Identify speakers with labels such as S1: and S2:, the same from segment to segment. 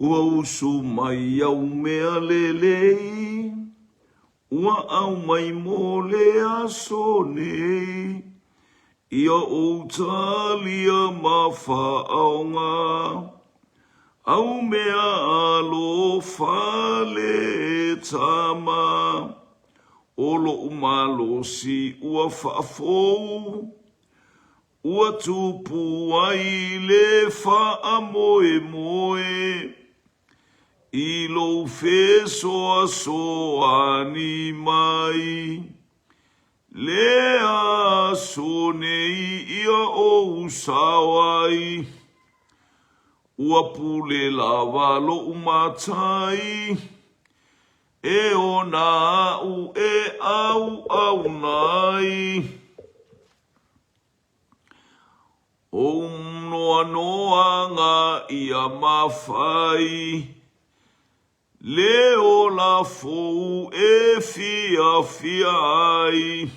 S1: Ua usu mai au mea lelei, ua aumai mo le aso nei, ia ou talia ma faaaoga, au mea alofa le Tama. O loʻu malosi ua faafou, Ua tupu ai le faamoemoe i lou fesoasoani mai. Le aso nei ia ou sao ai, ua pule lava loʻu matai, e ona aʻu e ʻauʻauna ai. Ou noanoaga ia mafai, Le ola fou e fiafia ai.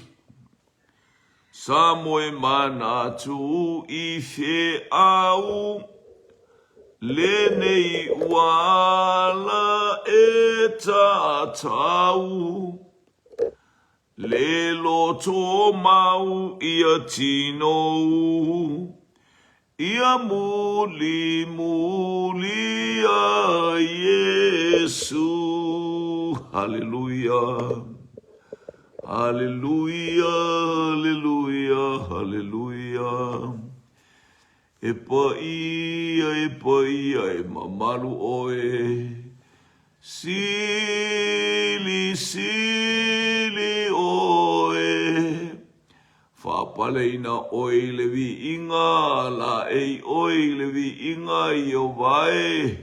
S1: Sa moe manatu i feau, Lenei ua ala e tatau. Le loto mau ia tino ia muli muli a Iesu. Haleluia. Haleluia, haleluia, haleluia. E paia, e paia, e mamalu ʻoe. Sili, sili ʻoe. Faapaleina ʻoe i le viiga, laei ʻoe i le viiga Ieova e.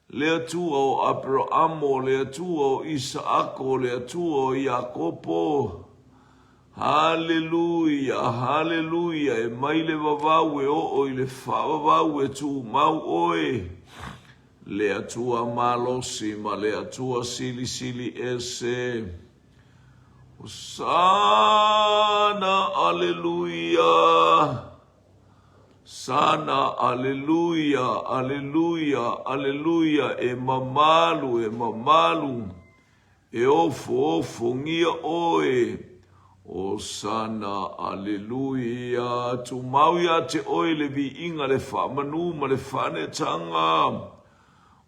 S1: Le Atua o ʻAperaamo, le Atua o ʻIsaʻako, le Atua o Iakopo. Haleluia, haleluia, e mai le vavau e oo i le faavavau e tumau ʻoe. Le Atua malosi ma le Atua silisili ese. Hosana, aleluia. Sana, aleluia, aleluia, aleluia, e mamalu, e mamalu, e ofoofongia ʻoe. Hosana, aleluia, tumau iā te ʻoe le viiga, le faamanu ma le faanetaga,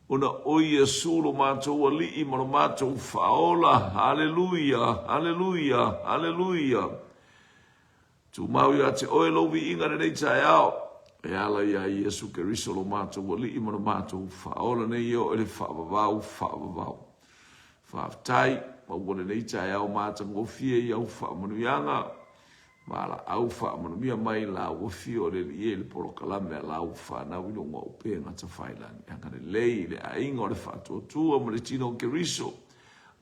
S1: ona ʻo Iesū lo matou Alii ma lo matou Faaola. Aleluia, aleluia, aleluia. Tumau ia te oe lou viiga lenei taeao, e ala iā Iesu Keriso lo matou Alii ma lo matou Faaola nei e oo i le faavavau faavavau. Faafetai, maua lenei taeao matagofie i au faamanuiaga, valaau faamanuia mai lau afio o le Alii e i le polokalame a lau fanau i luga o upega tafailagi. Agalelei i le aiga o le faatuatua ma le tino o Keriso,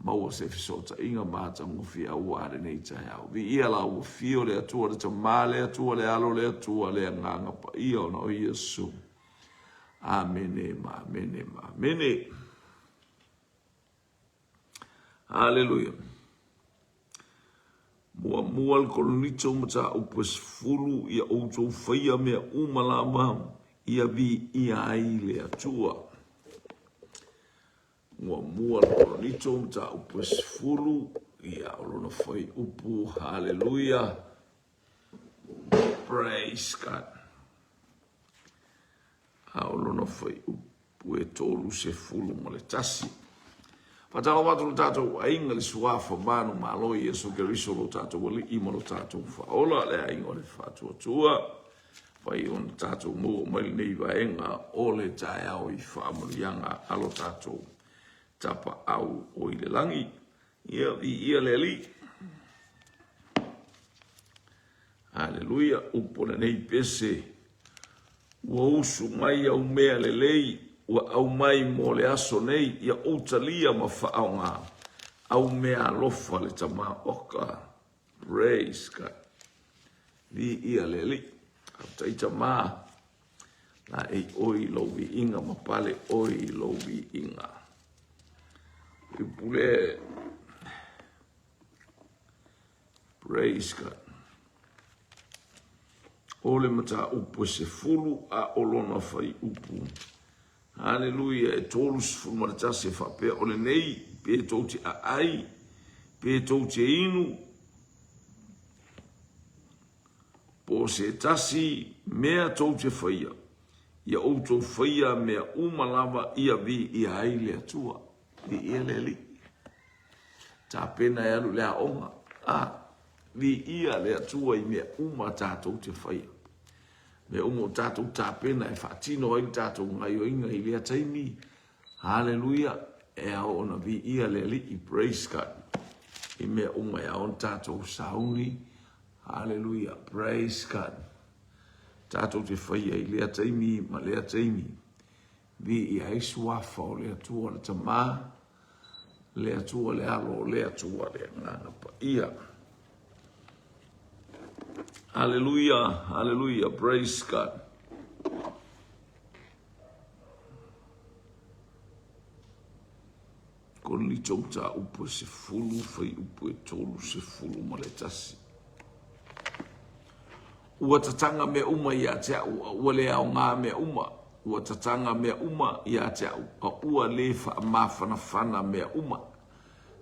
S1: Maua se fesootaiga matagofie auā lenei taeao. Viia la ua fio le Atua le Tama, le Atua le Alo, le Atua le Agaga Paia ona o Iesu. Amene ma amene ma amene. Haleluia. Muamua le Korinito mataupu e 10 ia outou faia mea uma lava ia viia ai le Atua. Muamua le Korinito, mataupu e 10, ia, o lona fuaiupu, haleluia, praise God. A o lona fuaiupu e 31. Faatalofa atu lo tatou aiga le suafa manu malo Iesu Keriso lo tatou Alii ma lo tatou Faaola le aiga o le Faatuatua. Fai ona tatou maua mai lenei vaega o le taeao i faamanuiaga a lo tatou Tapaau o i le lagi. Ia, viia le Alii. Aleluia, upu o lenei pese. Ua usu mai au mea lelei, ua aumai mo le aso nei, ia ou talia ma faaaoga au mea alofa le Tama Oka. Praise God. Viia le Alii. Faafetai Tama. Laei ʻoe i lou viiga ma pale ʻoe i lou viiga. I pule. Praise God. O le mataupu e 10 a o lona fuaiupu. Haleluia, e 31 e faapea, o lenei, pe tou te aai, pe tou te inu, po o se tasi mea tou te faia, ia outou faia mea uma lava ia viia ai le Atua. Viia le Alii. Tapena e alu i le aoga. A, viia le Atua i mea uma tatou te faia. Mea uma o tatou tapena e faatino ai le tatou gaioiga i lea taimi. Haleluia! E ao ona viia le Alii, praise God. I mea uma e ao ona tatou sauni. Haleluia, praise God. Tatou te faia i lea taimi ma lea taimi. Viia ai suafa o le Atua le Tama, le Atua le Alo, le Atua le Agaga Paia. Hallelujah, hallelujah, praise God. Korinito mataupu e 10, fuaiupu e 31. Ua tataga mea uma ia te au, a ua le aoga mea uma. Ua tataga mea uma ia te au, a ua le faamafanafana mea uma.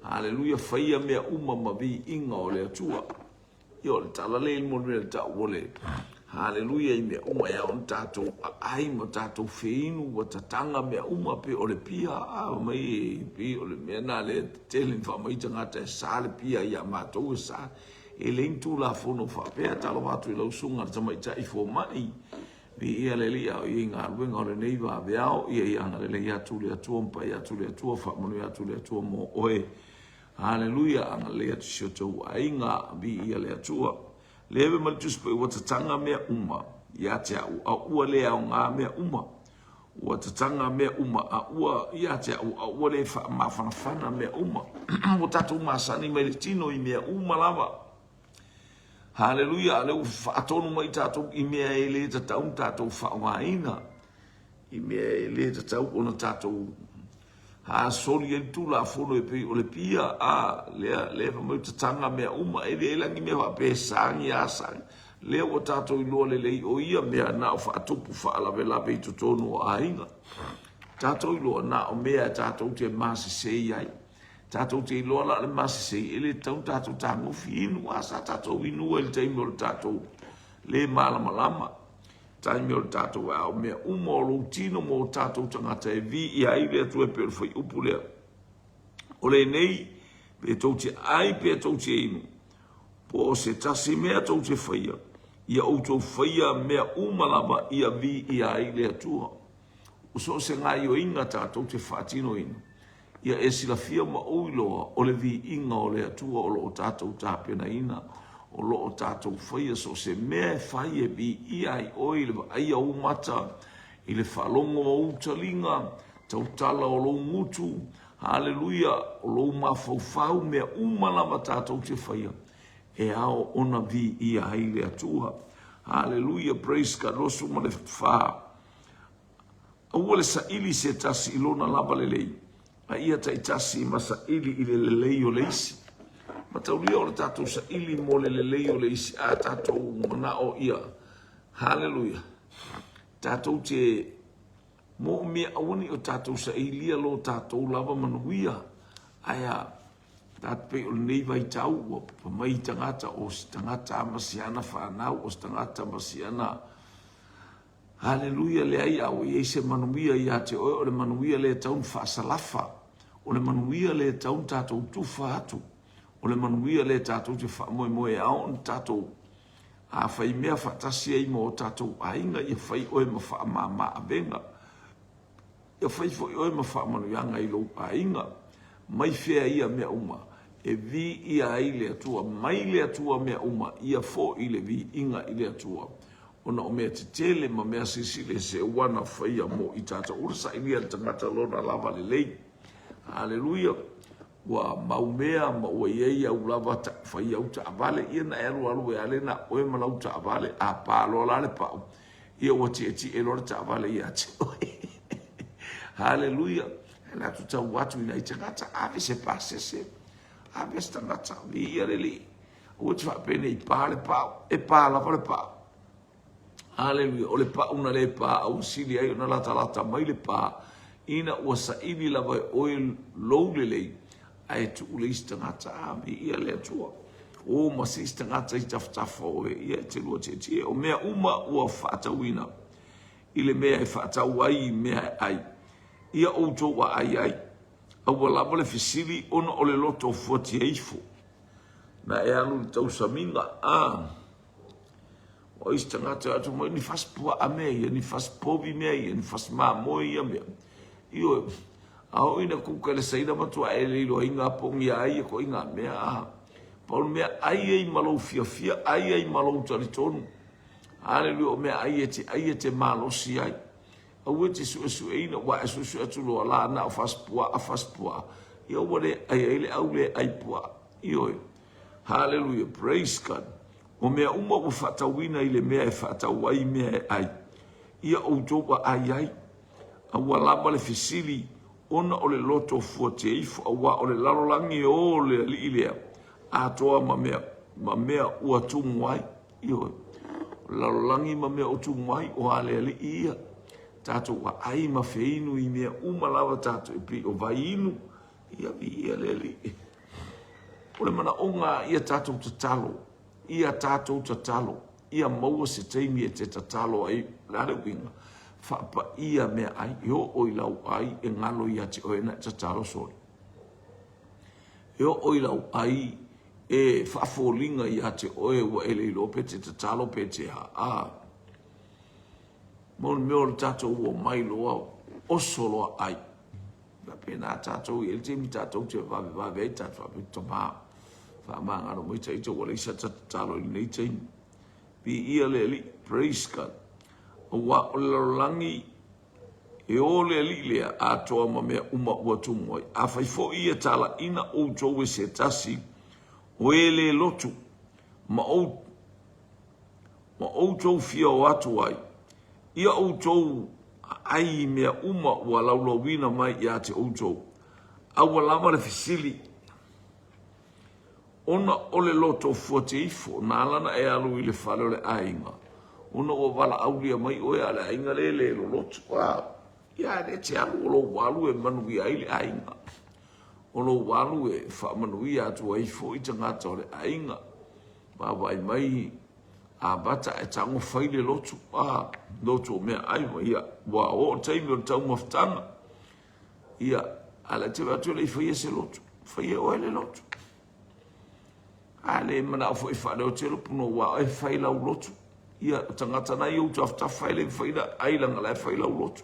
S1: Haleluia, faia mea uma ma viiga o le Atua. Ia o le tala lea i le mea le tau o le Haleluia i mea uma e ao ona tatou aai ma tatou feinu ua tataga mea uma pe o le pia a mai e pei o le mea na lea tele faamai tagata e sa le pia ia matou e sa e leai ni tulafono faapea talofa atu i lau susuga le tamaitai fomai Viia le Alii a o ia i galuega o lenei vaveao ia ia agalelei atu le Atua ma pai atu le Atua faamanuia atu le Atua mo oe Haleluia agalelei atu si o tou aiga viia le Atua le ave ma le Tusi Paia ua tataga mea uma ia te au a ua le aoga mea uma ua tataga mea uma a ua ia te au a ua le faamafanafana mea uma ua tatou masani mai le tino i mea uma lava Haleluia, a lea ua faatonu mai tatou i mea e le tatau ona tatou faaaogaina, i mea e le tatau ona tatou soli ai le Tulafono e pei o le pia, a, lea, lea fai mai tataga mea uma, e leai la ni mea faapea e sagi a sagi. Lea ua tatou iloa lelei o ia mea na o faatupu faalavelave i totonu o aiga. Tatou iloa na o mea tatou te masese ai. Tatou te iloa la le masese e le tatau ona tatou tagofi inu, a sa tatou inua i le taimi o le tatou le malamalama, taimi o le tatou a o mea uma o lou tino ma o tatou tagata e viia ai le Atua e pei o le fuaiupu lea. O lenei, pe tou te ai pe tou te inu, po o se tasi mea tou te faia, ia outou faia mea uma lava ia viia ai le Atua. O so o se gaioiga tatou te faatinoina, Ia e silafia ma ou iloa, o le viiga o le Atua o lo o tatou tapenaina, o lo o tatou faia so o se mea e fai e viia ai oe i le vaaia o ou mata, i le faalogo o ou taliga, tautala o lou gutu, haleluia, o lou mafaufau, mea uma lava tatou te faia, e ao ona viia ai le Atua. Haleluia, praise God, 24. Aua le saili se tasi i lona lava lelei, a ia taitasi ma saili i le lelei o le isi. Mataulia o le tatou saili mo le lelei o le isi, a tatou manao ia, haleluia, tatou te moomia aua ne i o tatou sailia lo tatou lava manuia, ae a ta pei o lenei vaitau ua papa mai tagata o se tagata ma si ana fanau, o se tagata ma si ana Haleluia, leai, a ua i ai se manuia ia te oe, o le manuia lea e tatau ona faasalafa, o le manuia lea e tatau ona tatou tufa atu, o le manuia lea tatou te faamoemoe e ao ona tatou a fai mea faatasi ai ma o tatou aiga, ia fai oe ma faamama avega, ia fai foi oe ma faamanuiaga i lou aiga. Mai fea ia mea uma e viia ai le Atua, mai le Atua mea uma, ia foi le viiga i le Atua. Ona o mea tetele ma mea silisili ese ua na faia mo i tatou. Ua sailia le tagata lona lava lelei. Haleluia. Ua mau mea ma ua i ai au lava ta, fai au taavale. Ia na e alu alu e ale na oe ma lau taavale. A pā loa la le pau, ia ua tietie loa le taavale ia te oe. Haleluia. E le atu tau atu i nai tagata, ave se pasese, ave se tagata, viia le Alii. Aua te faapenei, pā le pau, e pā lava le pau. Haleluia. O le paʻu na le pā a ua sili ai ona latalata mai le pā, ina ua saili lava e oe lou lelei, ae tuu le isi tagata. A, viia le Atua. O ma se isi tagata i tafatafa o oe, ia e te lua tietie. O mea uma ua faatauina i le mea e faatau ai i mea e ai. Ia outou aai ai. Aua lava le fesili ona o le loto fuatia ifo. Na e alu i le tausamiga, a. O isi tagata atu mai ni fasi puaa mea ia, ni fasi povi mea ia, ni fasi mamoe ia mea. Ioe, a oo ina kuka i le saina matua e le iloaina pogia ai ia koiga mea a. Pau le mea ai ai ma lou fiafia, ai ai ma lou talitonu. Haleluia, o mea ai e te ai e te malosi ai. Aua e te suesueina, ua e suesue atu loa la na o fasi puaa, fasi puaa. Ia ua le ai ai le au le ai puaa. Ioe. Haleluia, praise God. O mea uma ua faatauina i le mea e faatau ai mea e ai, ia outou aai ai. A ua lava le fesili ona o le loto fuateifo, auā o le lalolagi e o le alii lea atoa ma mea, ma mea ua tumu ai. Ioe. O le lalolagi ma mea ua tumu ai, o a le alii ia. Tatou aai ma feinu i mea uma lava tatou e pei o vaiinu, Ia viia le Alii. O le manaoga ia tatou tatalo, ia tatou tatalo, ia maua se taimi e te tatalo ai. O le a le uiga? Faapaia meaai, e oo i lau ai e galo ia te oe na e tatalo sole. E oo i lau ai e faafoliga ia te oe ua e le iloa pe te tatalo pe te a. A. Mo le mea o le tatou omai loa, oso loa ai. Faapena tatou i ai le taimi tatou te vavevave ai tatou faapea tama faamagalo mai taita ua leai sa ta tatalo i lenei taimi. Viia le Alii, praise God. Aua o le lalolagi e o le Alii lea atoa ma mea uma ua tumu ai. Afai foi e talaiina outou e se tasi o e le lotu ma ou ma outou fia o atu ai, ia outou ai i mea uma ua laulauina mai ia te outou. Aua lava le fesili, ona o le loto fuateifo, na ala ona e alu i le fale o le aiga, ona ua valaaulia mai oe a o le aiga lea e le lolotu. A, ia e le te alu, o lou alu e manuia ai le aiga. O lou alu e faamanuia atu ai foi tagata o le aiga. Vaavaai mai Amata ae tago fai le lotu, a, lotu o meaai ma ia, ua oo le taimi o le taumafataga. Ia, a le te atu le i faia se lotu, fai e oe le lotu. A le manao foi faaleo te lotu no ua e fai lau lotu. Ia, o tagata na i ou tafatafa e le mafai na ai langa la e fai lau lotu.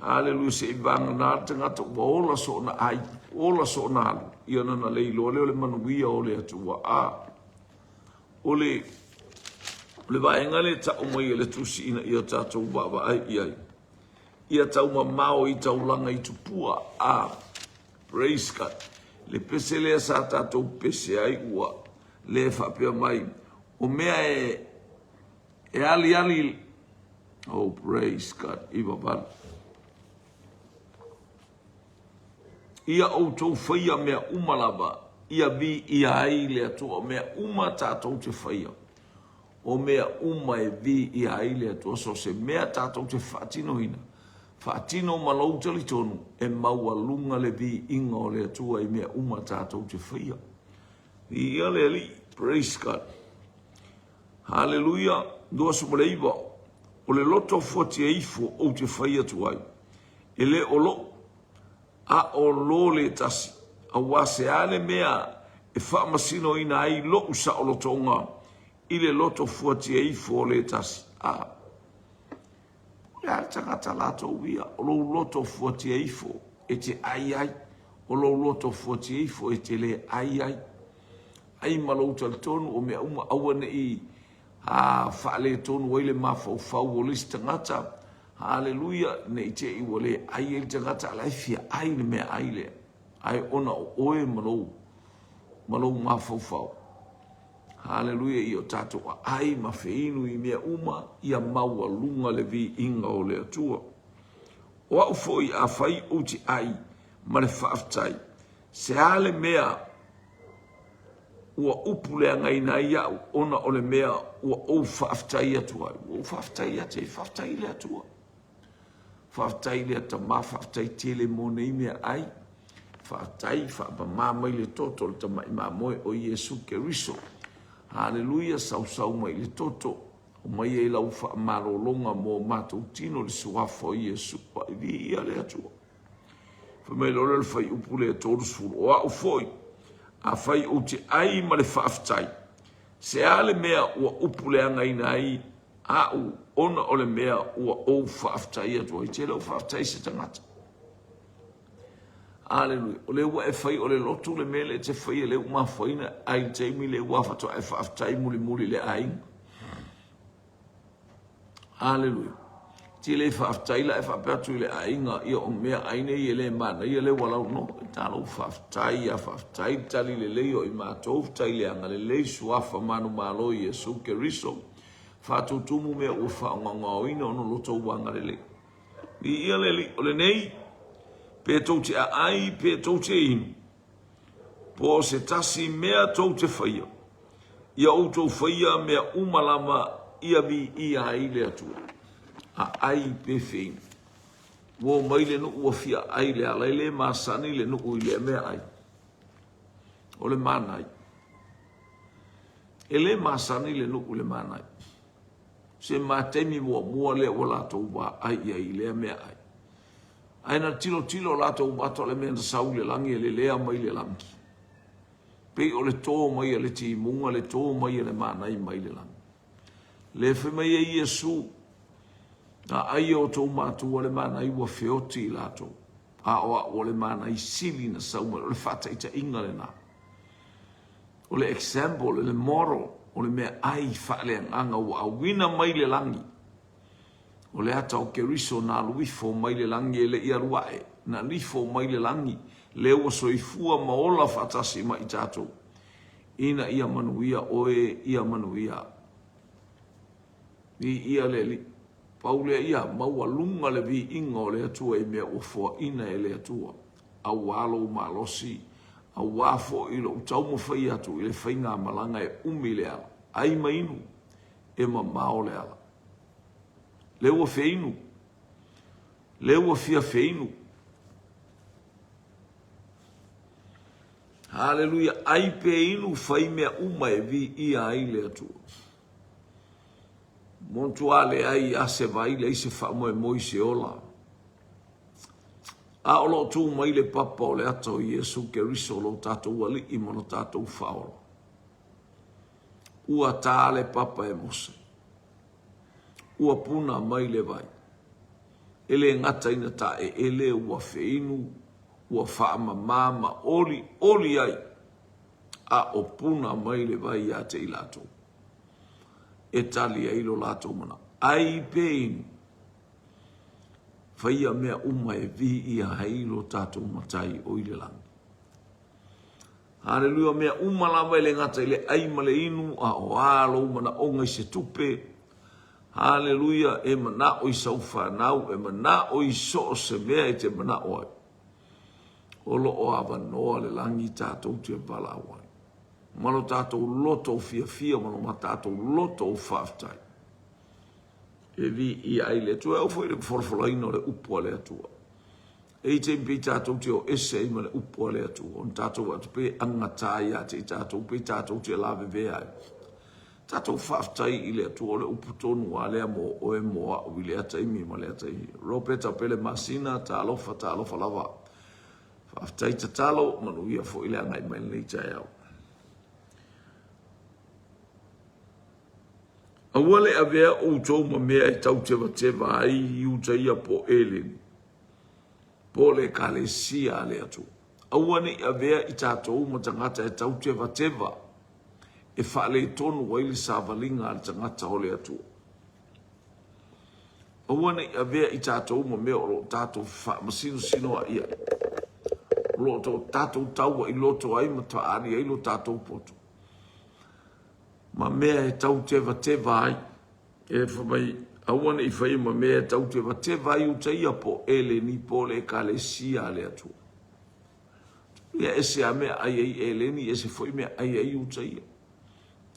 S1: Haleluia, se i vagana le tagata ua ola soona ai, ola soona alu. Ia ona na le iloa lea o le manuia o le Atua. A, o le, o le vaega lea e tau mai e le tusi ina ia tatou vaavaai i ai. Ia taumamao i taulaga i tupua. A, praise God. Le pese lea sa tatou pese ai ua le faapea mai, o mea e, e aliali Oh, praise God. 98. Ia outou faia mea uma lava, ia viia ai le Atua. O mea uma tatou te faia, o mea uma e viia ai le Atua. So se mea tatou te faatinoina, faatino ma lou talitonu, e maualuga le viiga o le Atua i mea uma tatou te faia. Viia le Alii. Praise God. Haleluia! 29, O le loto fuatia ifo ou te fai atu ai, e le o loʻu, a o lo le tasi, auā se a le mea e faamasinoina ai loʻu saolotoga i le loto fuatia ifo o le tasi? A o le a le tagata latou ia, o lou loto fuatia ifo e te ai ai, o lou loto fuatia ifo e te le ai ai. Ai ma lou talitonu o mea uma, aua ne i faaletonu ai le mafaufau o le isi tagata. Haleluia, ne i te i ua le ai ai le tagata, a la e fia ai le mea ai lea. Ae ona o oe ma lou, ma lou mafaufau. Haleluia, ia o tatou aai ma feinu i mea uma, ia maualuga le viiga o le Atua. O au foi afai ou te ai ma le faafetai, se a le mea ua upu leagaina ai au ona o le mea ua ou faafetai atu ai. Ua ou faafetai ia te ai, faafetai i le Atua. Faafetai i le Tama, faafetai tele mo nei meaai. Faafetai, faamama mai le toto o le tamai mamoe o Iesu Keriso. Haleluia, sausau mai i le toto. Aumai ai lau faamalologa mo matou tino le suafa o Iesu. Viia le Atua. Fai mai loa le fuaiupu lea 30, o au foi, afai ou te ai ma le faafetai, se a le mea ua upu leagaina ai au ona o le mea ua ou faafetai atu ai? Te le o faafetai se tagata. Aleluia. O lea ua e fai o le lotu le mea lea e te faia lea ua mafuaina ai le taimi lea ua faatoa e faafetai mulimuli i le aiga. Aleluia. Ti le faafetai la e faapea atu i le aiga, ia o meaai nei e le manaia lea ua launoa. E talo faafetai ia faafetai le tali lelei o i matou, faafetai le agalelei, suafa manumalo Iesu Keriso. Faatutumu mea ua faogaogaoina ona lo tou agalelei. Viia le Alii, o lenei, pe tou te aai, pe tou te inu, po o se tasi mea tou te faia, ia outou faia mea uma lava ia viia ai le Atua. Aai pe feinu. Ua o mai le nuu ua fia ai le ala, e le masani le nuu i lea meaai. O le manai. E le masani le nuu i le manai. Se ma taimi muamua lea ua latou vaai i ai i lea meaai. Ae na tilotilo latou mato le mea na sau i le lagi e lelea mai le lagi. Pei o le tō mai a le timuga, le tō mai a le manai mai le lagi. Le fai mai ai Iesu, na ai e outou matua le manai ua feoti i latou, a o au o le manai sili na sau mai. O le faataitaiga lena. O le example, o le model, o le meaai faaleagaga ua auina mai le lagi. O le ata o Keriso na alu ifo mai le lagi e le i alu ae, na lifo mai le lagi, lea ua soifua ma ola faatasi ma i tatou, ina ia manuia oe, ia manuia au. Viia le Alii. Pau lea ia maualuga le viiga o le Atua i mea ua foaina e le Atua, auā lou malosi, auā foi lou taumafai atu i le faigamalaga e umi le ala, ai ma inu, e mamao le ala. Lea ua feinu, lea ua fia feinu. Haleluia, ai pe inu fai mea uma e viia ai le Atua. Manatua leai a se vai, leai se faamoemoe i se ola. A o lo o tu mai le papa o le ata o Iesu Keriso lo tatou Alii ma lo tatou Faaola. Ua tā le papa e Mose. Ua puna mai le vai. E le gata ina taeele ua feinu, ua faamama ma olioli ai, a o puna mai le vai ia te i latou. E tali ai lo latou manaʻo. Ai pe inu, faia mea uma e viia ai lo tatou Matai o i le lagi. Haleluia, o mea uma lava e le gata i le ʻai ma le inu, a o a lou manaʻoga i se tupe. Haleluia, e manaʻo i sau fanau, e manaʻo i so o se mea e te manaʻo ai. O lo o avanoa le lagi tatou te valaau ai. Ma lo tatou loto o fiafia ma lo tatou loto o faafetai. E viia ai le Atua. E oo foi i le folafolaina o le upu a le Atua. E i taimi pei tatou te o ese ai ma le upu a le Atua, ona tatou atu pei e agatā ia te i tatou, pei tatou te lavevea ai. Tatou faafetai i le Atua o le upu tonu a lea mo oe mo au i lea taimi ma lea taimi. Ropeta Pele Masina, talofa, talofa lava. Faafetai tatalo, manuia foi le agai mai lenei taeao. Aua le avea outou ma mea e tautevateva ai Iutaia po o Eleni, po o le Ekalesia a le Atua. Aua ne i avea i tatou ma tagata e tautevateva e faaletonu ai le savaliga a le tagata o le Atua. Aua ne i avea i tatou ma mea o lo o tatou faamasinosinua'i ai, o lo o tatou taua'iloto ai ma faaali ai lo tatou poto. Ma mea e tautevateva ai. E fai mai, aua ne i faia ma mea e tautevateva ai Iutaia po o Eleni po o le Ekalesia a le Atua. Ia ese a mea ai ai Eleni, ese foi mea ai ai Iuta ia.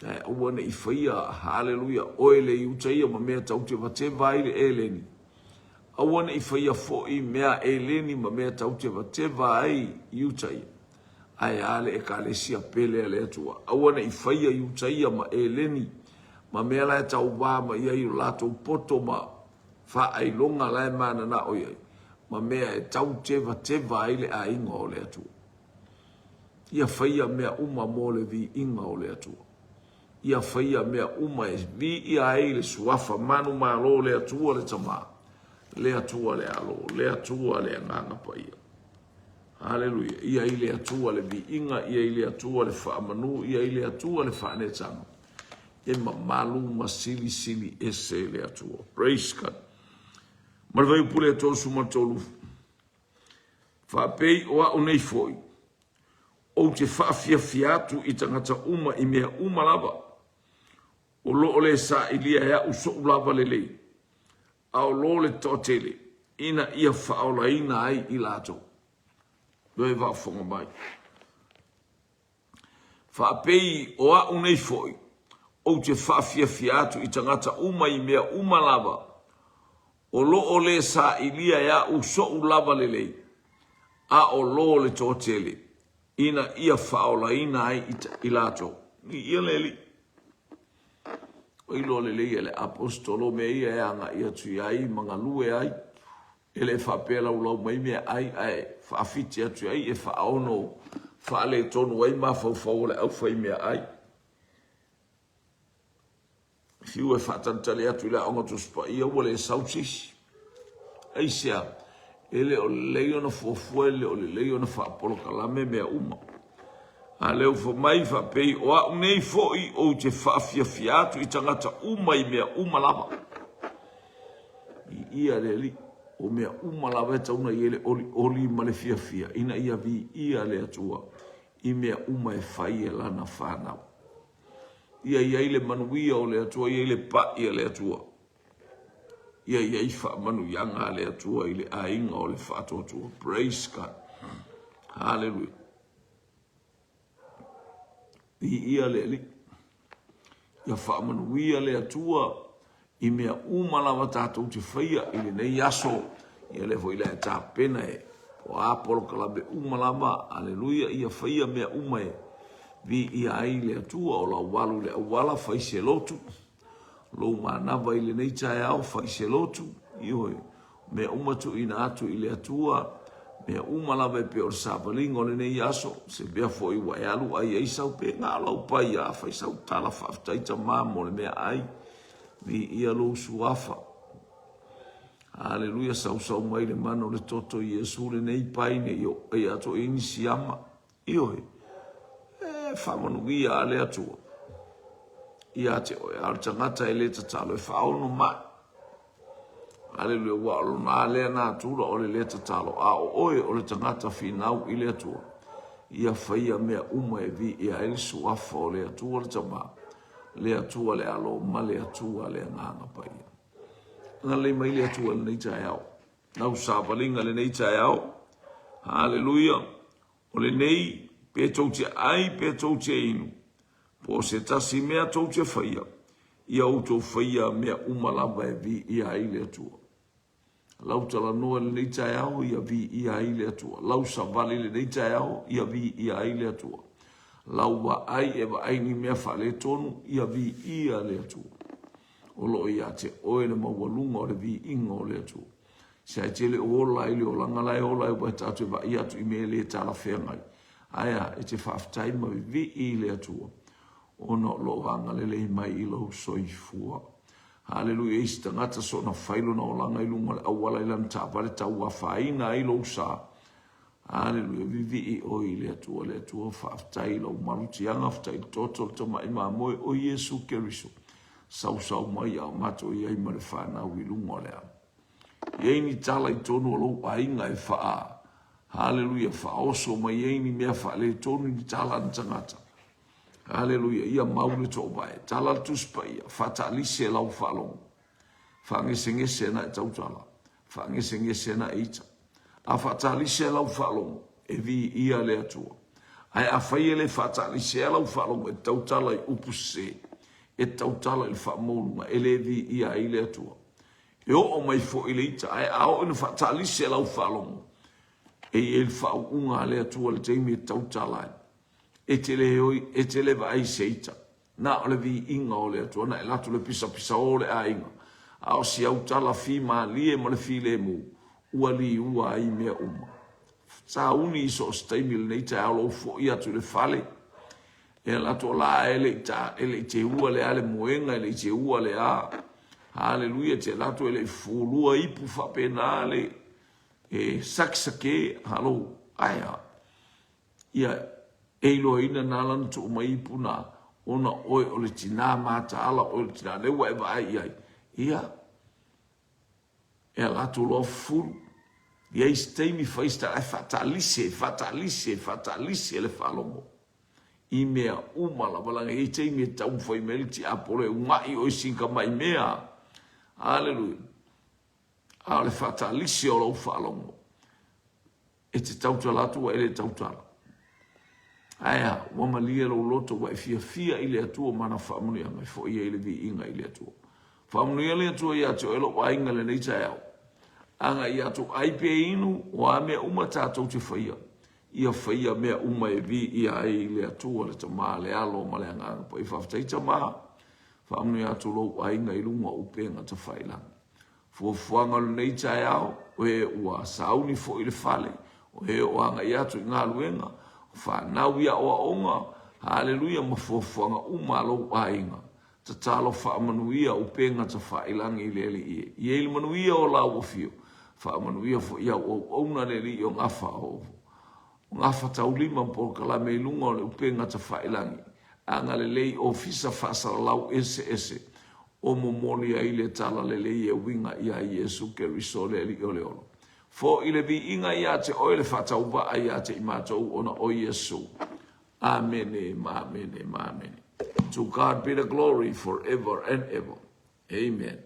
S1: Ae aua ne i faia, haleluia, oe le Iuta ia ma mea tau tevateva ai le Eleni. Aua ne i faia foi mea Eleni ma mea tau tevateva ai Iuta ia. Ae a le Ekalesia pele a le Atua. Aua ne i faia Iuta ia ma Eleni ma mea la e tauvā mai ai o latou poto ma faailoga la e mananao i ai, ma mea e tau tevateva ai le aiga o le Atua. Ia faia mea uma mo le viiga o le Atua. Ia faia mea uma e viia ai le suafa manumalo o le Atua le Tama, le Atua le Alo, le Atua le Agaga Paia. Haleluia. Ia i le Atua le viiga, ia i le Atua le faamanu, ia i le Atua le faaneetaga. E mamalu ma silisili ese le Atua. Praise God. Ma le fuaiupu lea 33. Faapei o a'u nei foi, ou te faafiafia atu i tagata uma i mea uma lava, o lo o le sailia e a'u so'u lava lelei, a o lo le toatele, ina ia faaolaina ai i latou. Toe faafofoga mai. Faapei o a'u nei foi, ou te faafiafia atu i tagata uma i mea uma lava, o lo o le sailia e a'u so'u lava lelei, a o lo le toatele, ina ia faaolaina ai i latou. Ia le Alii. Ua iloa lelei e le Aposetolo mea ia e agai atu i ai ma galue ai. E le faapea laulau mai meaai ae faafiti atu i ai e faaono faaletonu ai mafaufau o le aufaimeaai. Fiu e faatalitali atu i le Aoga Tusi Paia ua le sau se isi. Aisea? E le o lelei ona fuafua, e le o lelei ona faapolokalame mea uma. A lea ua fai mai faapei, o a'u nei foi ou te faafiafia atu i tagata uma i mea uma lava. Viia le Alii. O mea uma lava e tatau ona i ai le olioli ma le fiafia ina ia viia le Atua i mea uma e fai e Lana fanau. Ia i ai le manuia o le Atua, ia i ai le pa'i a le Atua. Ia i ai faamanuiaga a le Atua i le aiga o le faatuatua. Praise God. Hallelujah. Viia le Alii. Ia faamanuia le Atua i mea uma lava tatou te faia i lenei aso. Ia lea foi la e tapena e o a polokalame uma lava. Aleluia. Ia faia mea uma e viia ai le Atua. O lau alu i le auala, fai se lotu. Lou manava i lenei taeao, fai se lotu, ioe, mea uma tuuina atu i le Atua, mea uma lava e pei o le savaliga o lenei aso, se mea foi ua e alu ai ai sau pe na o lau paia, fai sau tala faafetai Tama mo le meaai, viia lou suafa. Aleluia, sausau mai le mana o le toto i Iesu lenei pai ne i oo ai atu i ni siama. Ioe, e faamanuia a le Atua ia te oe, a o le tagata e le tatalo e faaono mai. Aleluia, ua o lona lea natura o le le tatalo, a o oe o le tagata finau i le Atua, ia faia mea uma e viia ai le suafa o le Atua le Tama, le Atua le Alo, ma le Atua le Agaga Paia. Agalelei mai le Atua i lenei taeao. Lau savaliga i lenei taeao. Haleluia. O lenei, pe tou te ai pe tou te inu, po o se tasi mea tou te faia, ia outou faia mea uma lava e viia ai le Atua. Lau talanoa i lenei taeao, ia viia ai le Atua. Lau savali i lenei taeao, ia viia ai le Atua. Lau vaai e vaai ni mea faaletonu, ia viia le Atua. O lo o ia te oe le maualuga o le viiga o le Atua. Se ai te le o ola i le olaga la e ola ai ua e tatou vaai atu i mea e le talafeagai. Ae a, e te faafetai ma vivii i le Atua, ona o lo o agalelei mai i lou soifua. Haleluia, isi tagata soona fai lona olaga i luga o le auala i lana taavale tau afaina ai lou sa. Haleluia, vivii oe i le Atua, le Atua, faafetai i lou malutiaga, faafetai i le toto o le tamai mamoe o Iesu Keriso. Sausau mai a o matou i ai ma le fanau i luga o le ala. I ai ni tala i tonu o lou aiga e faa, haleluia, faaoso mai ai ni mea faaletonu i ni tala a ni tagata. Haleluia, ia mau le toovae, tala le Tusi Paia, faataalise lau faalogo, faagesegese ana e tautala, faagesegese ana e ita. A faataalise lau faalogo, E viia le Atua. Ae afai e le faatalisea lau faalogo e tautala i upu sese, e tautala i le faamaualuga, e le viia ai le Atua. E oo mai foi le ita, ae a oo ina faatalise lau faalogo, e i ai le faauuga a le Atua i le taimi e tautala ai. E te le oi, e te le vaai i se ita. Na o le viiga o le Atua, na e alu atu le pisapisa o le aiga, a o si au tala fimalie ma le filemu, ua liua ai mea uma. Sauni i so o se taimi i lenei taeao lou foi atu i le fale, e alu atu o la e le i ta, e le i teua le a le moega, e le i teua le a. Haleluia, te alu atu e le i fufulua ipu faapena le, e sakisake, halo, ae a. Ia, e iloaina na ala ona tuu mai ipu na, ona oe o le tinā mataala, oe o le tinā, lea ua e vaai i ai. Ia, e ala atu loa fufulu. I ai se taimi fai se tala, ae faatalise, faatalise, faatalise le faalogo i mea uma lava, leaga e i ai taimi e taumafai mai ai le tiapolo e uma'i oe i sina tamai mea. Aleluia. A o le faatalise o lau faalogo. E te tautala atu ua e le tautala. Ae a, ua malie lou loto ua e fiafia i le Atua ma ana faamanuiaga e foi ai le viiga i le Atua. Faamanuia le Atua ia te oe lou aiga i lenei taeao. Agai atu ai pe inu, o a mea uma tatou te faia, ia faia mea uma e viia ai le Atua, le Tama, le Alo ma le Agaga Paia. Faafetai Tama, faamanuia atu lou aiga i luga o upega tafailagi. Fuafuaga o lenei taeao, o e ua sauni foi i le fale, o e o agai atu i galuega, o fanau i aoaoga, haleluia, ma fuafuaga uma a lou aiga. Tatalo faamanuia upega tafailagi i le Alii e. I ai le manuia o lau afio, faamanuia foi i au auauna le Alii o gafa o gafataulima ma polokalame i luga o le upega tafailagi, agalelei ofisa faasalalau eseese o momoli ai le talalelei e uiga iā Iesu Keriso le Alii o le ola. Foʻi le viiga iā te oe le faatauvaa iā te i matou ona o Iesu. Amene ma amene ma amene. To God be the glory forever and ever. Amen.